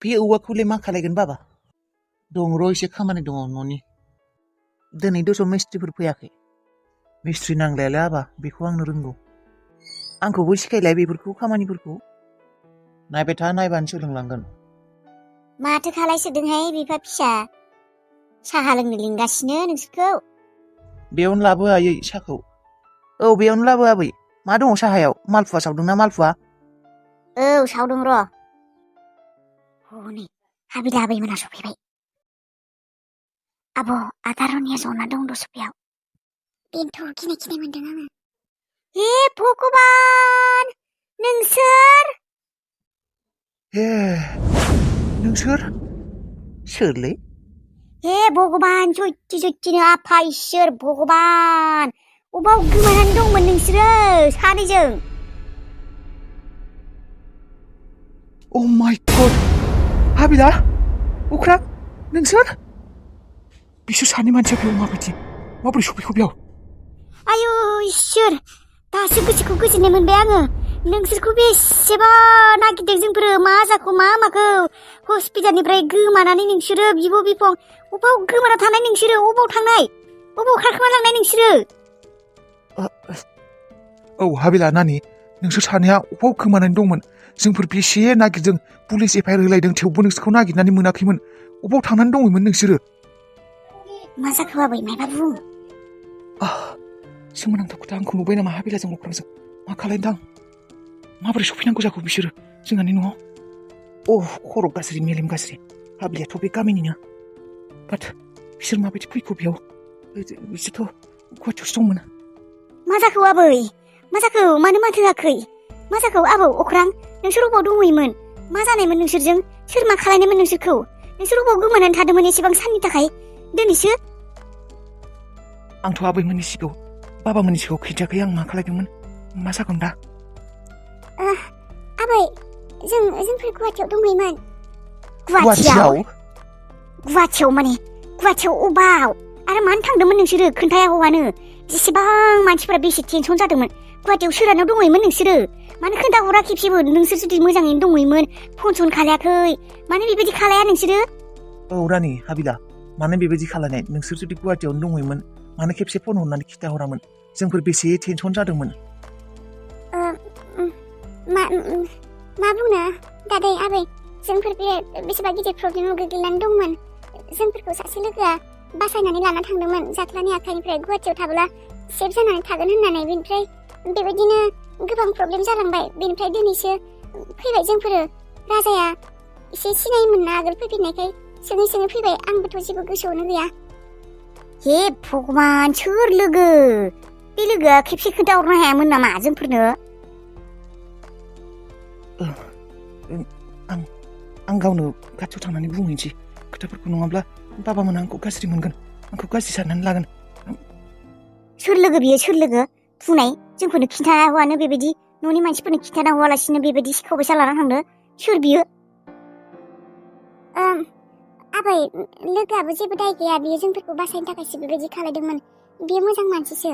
बे औवाखौलाय मा खालायगोन बाबा दं र' एसे खामानि दङ न'नि दिनै दस्रा मिस्ट्रिफोर फैयाखै मिस्ट्रि नांलायालै आबा बेखौ आंनो रोंगौ आंखौबो सिखायलाय बेफोरखौ खामानिफोरखौ नायबाय था नायबानो सोलोंलांगोन माथो खालायसोदोंहाय बिफा फिसा साहा लोंनो लिंगासिनो नोंसोरखौ बेयावनो लाबो आयै साहाखौ औ बेयावनो लाबो आबै मा दङ साहायाव मालफुवा सावदोंना मालफुवा औ सावदों र' हनै हाबिला आबैमोना सफैबाय आब' आदा रनिया जना दं दसफियाव बेनोथ' गिनाय गिनाय मोनदों आङो हे भगबान नोंसोर हे नोंसोर सोरलै हे भगबान सयथि सयथिनो आफा इसोर भगबान अबाव गोमानानै दंमोन नोंसोरो सानैजों Oh my god हाबिला अख्रां नोंसोर बिसोर सानै मानसिया बेयाव माबोरै सफैखो बेयाव आयु इसोर दासो गोसोखौ गोजोननाय मोनबाय आङो नोंसोरखौ बेसेबा नागिरदों जोंफोरो मा जाखो मा माखो हस्पिटालनिफ्राय गोमानानै नोंसोरो बिब' बिफं अबाव गोमाना थानाय नोंसोरो अबाव थांनाय अबाव खारखोमा लांनाय नोंसोरो औ हाबिला नानि नोंसोर सानैया अबाव गोमानानै दंमोन जोंफोर बेसे नागिरदों पुलिस एफआइआर होलायदों थेवबो नोंसोरखौ नागिरनानै मोनाखैमोन अबाव थांनानै दंमोन नोंसोरो मा जाखो आबै मायबा बुं सोमोनांथाव खोथा आंखौ नुबाय नामा हाबिलाजों अख्रांजों मा खालायदों माबोरै सफैनांगौ जाखो बिसोरो जोंहानि न'आव खर' गाज्रि मेलेम गाज्रि हाबिलायाथ' बे गामिनिनो बाट बिसोर माबायदि फैखो बेयाव बिसोरथ' गुवाहाटियावसो दंमोन मा जाखो आबै मा जाखो मानो माथो होआखै मा जाखो आबौ अख्रां नोंसोर अबाव दंहैयोमोन मा जानायमोन नोंसोरजों सोर मा खालायनायमोन नोंसोरखौ नोंसोर अबाव गोमानानै थादोंमोन एसेबां साननि थाखाय दिनैसो आंथ' आबैमोननि सिगाङाव बाबामोननि सिगाङाव खिन्थायाखै आं मा खालायदोंमोन मा जागोन दा आबै जोंफोर गुवाहाटियाव दंहैयोमोन गुवाहाटियाव माने गुवाहाटियाव अबाव आरो मानो थांदोंमोन नोंसोरो खोन्थाया हौवानो जेसेबां मानसिफोरा बेसे टेनसन जादोंमोन गुवाहाटियाव सोरानाव दंहैयोमोन नोंसोरो मानो खोन्थाहरा खेबसेबो नोंसोर जुदि मोजाङैनो दंहैयोमोन फन सन खालायाखै मानो बेबायदि खालाया नोंसोरो औ रानि हाबिला मानो बेबायदि खालायनाय नोंसोर जुदि गुवाहाटियावनो दंहैयोमोन मानो खेबसे फन हरनानै खिन्थाहरामोन जोंफोर बेसे टेनसन जादोंमोन मा बुंनो दादै आबै जोंफोर बेसेबा गिदिर प्रब्लेमाव गोग्लैनानै दंमोन जोंफोरखौ सासे लोगोआ बासायनानै लाना थांदोंमोन जाख्लानि आखाइनिफ्राय गुवाहाटियाव थाबोला सेफ जानानै थागोन होननानै बेनिफ्राय बेबायदिनो गोबां प्रब्लेम जालांबाय बेनिफ्राय दिनैसो फैबाय जोंफोरो राजाया एसे सिनायोमोन ना आगोल फैफिननायखाय सोङै फैबाय आंबोथ' जेबो गोसोआवनो गैया हे भगबान सोर लोगो बे लोगोआ खेबसे खोन्थाहरनो हायामोन नामा जोंफोरनो आं गावनो खाथियाव थांनानै बुंहैनोसै खोथाफोरखौ नङाब्ला बाबामोना आंखौ गाज्रि मोनगोन आंखौ गाज्रि साननानै लागोन सोर लोगो बियो सोर लोगो बुंनाय जोंफोरनो खिन्थाना हौवानो बेबायदि न'नि मानसिफोरनो खिन्थाना हौवालासिनो बेबायदि सिखाव बैसा लाना थांदो सोर बियो आबै लोगोआबो जेबो दाय गैया बियो जोंफोरखौ बासायनो थाखायसो बेबायदि खालायदोंमोन बियो मोजां मानसिसो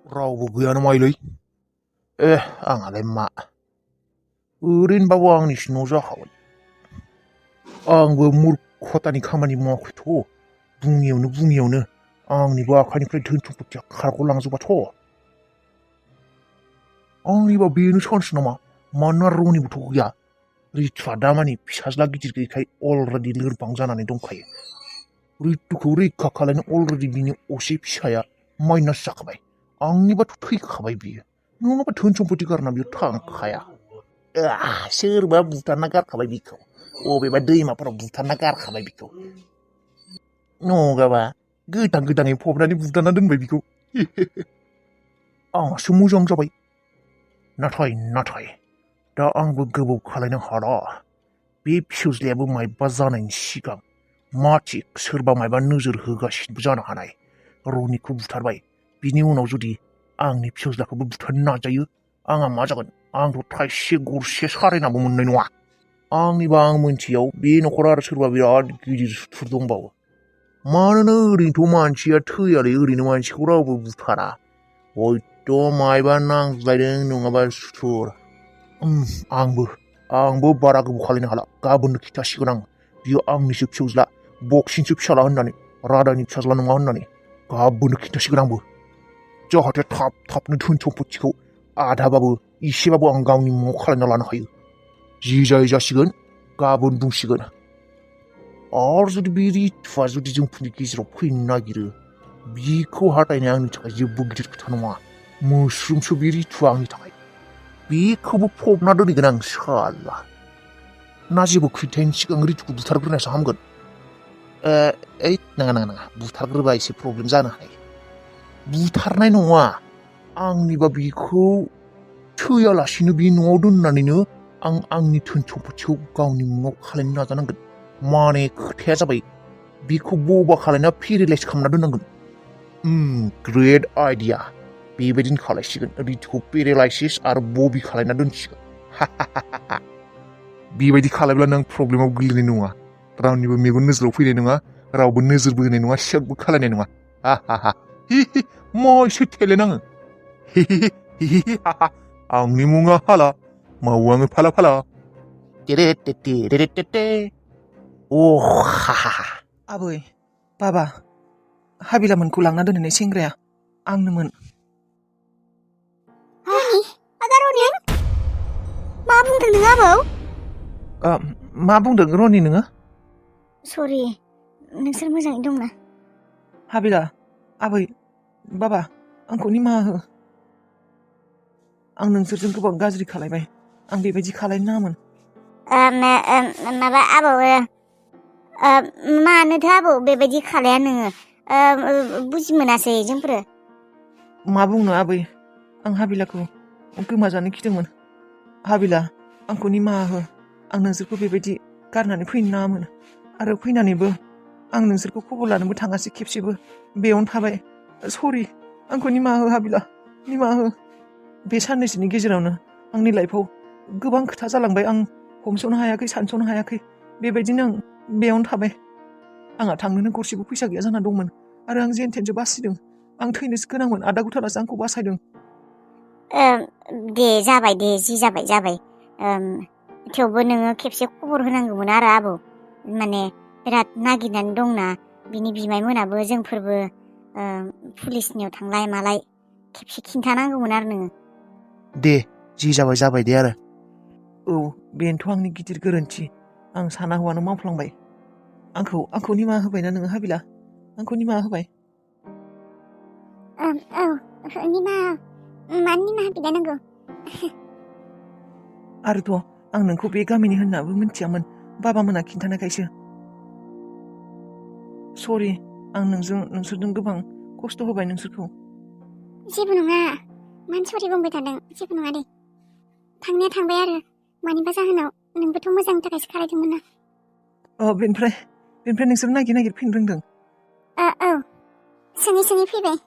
रावबो गैयानो माइलै आंहालाय मा ओरैनोबाबो आंनिसो न' जाखाबाय आंबो मुर्खतानि खामानि मावाखैथ' बुङियावनो आंनिबो आखाइनिफ्राय धोन सम्पतिया खारग'लांजोबाथ' आंनिबा बेनो चान्स नामा मानोना रनिबोथ' गैया रितुआ दामानि फिसाज्ला गिदिर गैयैखाय अलरेडि लोरबां जानानै दंखायो रितुखौ रैखा खालायनो अलरेडि बिनि असे फिसाया माइनास जाखाबाय आंनिबाथ' थैखाबाय बियो नङाबा धोन सम्पति गारना बियो थांखाया सोरबा बुथारना गारखाबाय बिखौ अबेबा दैमाफोराव बुथारना गारखाबाय बिखौ नगाबा गोदाङै फबनानै बुथारना दोनबाय बिखौ आंहासो मोजां जाबाय नाथाय दा आंबो गोबाव खालायनो हाला बे फिसौज्लायाबो मायबा जानायनि सिगां मा थिक सोरबा मायबा नोजोर होगासिनोबो जानो हानाय रनिखौ बुथारबाय बिनि उनाव जुदि आंनि फिसौज्लाखौबो बुथारनो नाजायो आंहा मा जागोन आंथ' थाइसे गरसे सारायनाबो मोननाय नङा आंनिबा आं मोनथियाव बे न'खरा आरो सोरबा बिराद गिदिर सुथुर दंबावो मानोना ओरैनोथ' मानसिया थैयालै ओरैनो मानसिखौ रावबो बुथारा हयथ' मायबा नांज्लायदों नङाबा सुथुर आंबो बारा गोबाव खालायनो हाला गाबोननो खिथासिगोन आं बियो आंनिसो फिसौज्ला बक्सिंसो फिसाला होननानै रादानि फिसाज्ला नङा होननानै गाबोनो खिन्थासिगोन आंबो जाहाथे थाब थाबनो धोन सम्पथिखौ आधाबाबो इसेबाबो आं गावनि मुङाव खालामना लानो हायो जि जाय जासिगोन गाबोन बुंसिगोन आरो जुदि बे रितुआ जुदि जोंफोरनि गेजेराव फैनो नागिरो बिखौ हाथायनाया आंनि थाखाय जेबो गिदिर खोथा नङा मोस्रोमसो बे रितुआ आंनि थाखाय बेखौबो फबना दोनहैगोन आं साला ना जेबो खैथायनि सिगां रितुखौ बुथारग्रोनायसो हामगोन ओइ नाङा बुथारग्रोबा एसे प्रब्लेम जानो हायो बुथारनाय नङा आंनिबा बेखौ थैयालासिनो बे न'आव दोननानैनो आं आंनि धोन सम्पथिखौ गावनि मुङाव खालामनो नाजानांगोन माने खोथाया जाबाय बेखौ बबा खालायना पेरेलाइस खालामना दोननांगोन ग्रेट आइडिया बेबायदिनो खालायसिगोन रितुखौ पेरेलाइसिस आरो बबि खालायना दोनसिगोन बेबायदि खालायब्ला नों प्रब्लेमाव गोग्लैनाय नङा रावनिबो मेगन नोजोराव फैनाय नङा रावबो नोजोरबो होनाय नङा सियाकबो खालायनाय नङा मा एसे टेलेन्ट आङो आंनि मुङा हाला मावो आङो फाला फाला आबै बाबा हाबिलामोनखौ लांना दोनहैनाय सेंग्राया आंनोमोन रनि मा बुंदों नों आबौ मा बुंदों रनि नोङो सरि नोंसोर मोजाङै दंना हाबिला आबै बाबा आंखौ निमाहा हो आं नोंसोरजों गोबां गाज्रि खालायबाय आं बेबायदि खालायनो नाङामोन माबा आबौ मानोथो आबौ बेबायदि खालाया नोङो बुजि मोनासै जोंफोरो मा बुंनो आबै आं हाबिलाखौ गोमाजानो गिदोंमोन हाबिला आंखौ निमाहा हो आं नोंसोरखौ बेबायदि गारनानै फैनो नाङामोन आरो फैनानैबो आं नोंसोरखौ खबर लानोबो थाङासै खेबसेबो बेयावनो थाबाय सरि आंखौ निमाहा हो हाबिला निमाहा हो बे साननैसोनि गेजेरावनो आंनि लाइफआव गोबां खोथा जालांबाय आं हमस'नो हायाखै सानस'नो हायाखै बेबायदिनो आं बेयावनो थाबाय आंहा थांनोनो गरसेबो फैसा गैया जाना दंमोन आरो आं जेन थेनसो बासिदों आं थैनोसो गोनांमोन आदा गुथारासो आंखौ बासायदों दे जाबाय दे जि जाबाय थेवबो नोङो खेबसे खबर होनांगौमोन आरो आबौ माने बिराद नागिरनानै दंना बिनि बिमाय मोनाबो जोंफोरबो पुलिसनियाव थांलाय मालाय खेबसे खिन्थानांगौमोन आरो नोङो दे जि जाबाय दे आरो औ बेनोथ' आंनि गिदिर गोरोन्थि आं साना हौवानो मावफ्लांबाय आंखौ निमाहा होबायना नोङो हाबिला आंखौ निमाहा होबाय औ निमाहा मानो निमाहा बिलायनांगौ आरोथ' आं नोंखौ बे गामिनि होननाबो मिथियामोन बाबामोना खिन्थानायखायसो सरि आं नोंसोरजों गोबां खस्थ' होबाय नोंसोरखौ जेबो नङा मानो सरि बुंबाय थादों जेबो नङा दे थांनाया थांबाय आरो मानिबा जाहोनाव नोंबोथ' मोजांनि थाखायसो खालायदोंमोन ना बेनिफ्राय नोंसोर नागिर फैनो रोंदों औ सोङै फैबाय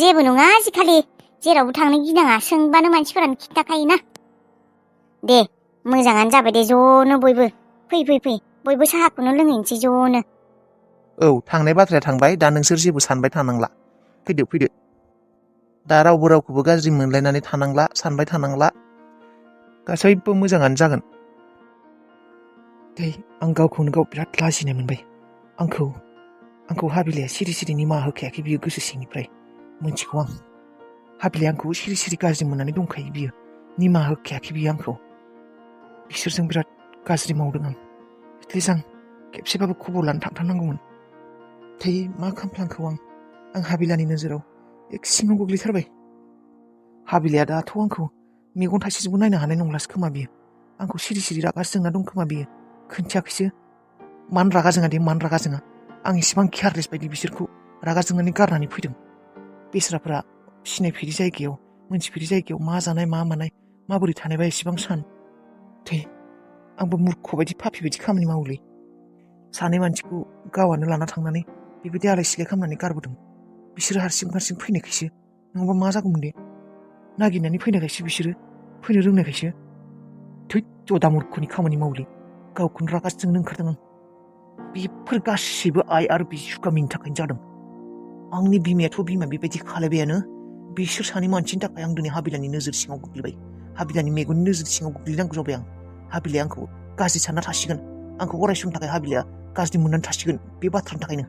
जेबो नङा आजिखालि जेरावबो थांनो गिनाङा सोंबानो मानसिफोरानो खिन्थाखायोना दे मोजाङानो जाबाय दे ज'नो बयबो फै बयबो साहाखौनो लोंहैनोसै ज'नो औ थांनाय बाथ्राया थांबाय दा नोंसोर जेबो सानबाय थानांला फैदो दा रावबो रावखौबो गाज्रि मोनलायनानै थानांला सानबाय थानांला गासैबो मोजाङानो जागोन आं गावखौनो गाव बिराद लाजिनाय मोनबाय आंखौ हाबिलाया सिरि निमाहा होखायाखै बियो गोसो सिंनिफ्राय मोनथिगौ आं हाबिलाया आंखौ सिरि गाज्रि मोननानै दंखायो बियो निमाहा होखायाखै बियो आंखौ बिसोरजों बिराद गाज्रि मावदों आं एटलिस्ट आं खेबसेबाबो खबर लानो थांथारनांगौमोन मा खामफ्लांखौ आं हाबिलानि नोजोराव एक सिङाव गोग्लैथारबाय हाबिलाया दाथ' आंखौ मेगन थाइसेजोंबो नायनो हानाय नंलासो खोमा बियो आंखौ सिरि रागा जोंना दं खोमा बियो खोन्थियाखैसो मानो रागा जोङा आं इसेबां केयारलेस बायदि बिसोरखौ रागा जोंनानै गारनानै फैदों बेस्राफ्रा सिनायफेरि जायगायाव मोनथिफेरि जायगायाव मा जानाय मा मानाय माबोरै थानायबा इसेबां आंबो मुर्ख बायदि पापि बायदि खामानि मावोलै सानै मानसिखौ गावआनो लाना थांनानै बेबायदि आलाय सिलाय खालामनानै गारबोदों बिसोरो हारसिं फैनायखायसो नङाबा मा जागौमोन दे नागिरनानै फैनायखायसो बिसोरो फैनो रोंनायखायसो जदा मुर्खनि खामानि मावोलै गावखौनो रागा जोंनो ओंखारदों आं बेफोर गासैबो आइ आरो बि सुगामिनि थाखायनो जादों आंनि बिमायाथ' बिमा बेबायदि खालायबायानो बिसोर सानै मानसिनि थाखाय आं दिनै हाबिलानि नोजोर सिङाव गोग्लैबाय हाबिलानि मेगननि नोजोर सिङाव गोग्लैनांगौ जाबाय आं हाबिलाया आंखौ गाज्रि सानना थासिगोन। आंखौ अराय समनि थाखाय हाबिलिया गाज्रि मोननानै थासिगोन बे बाथ्रानि थाखायनो।